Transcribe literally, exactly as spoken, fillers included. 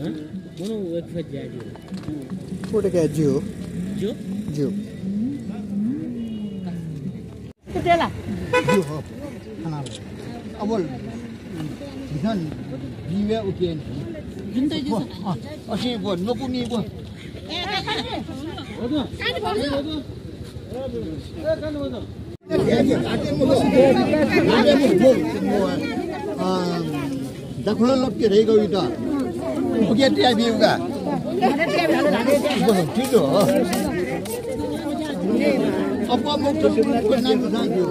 हँ? कोनो वेबसाइट जायेगु। कोटा का ज्यू। ज्यू? ज्यू। ज्यू हो। खाना। अब भिजन बिवे उकेन। जुन त ज्यू। अ, असी बो, नकुनी बो। दखुला लप्के रहिगौ इता। उके त्या बिउगा। ठीक हो। अब मुक्त सुख को नाम जान दियो।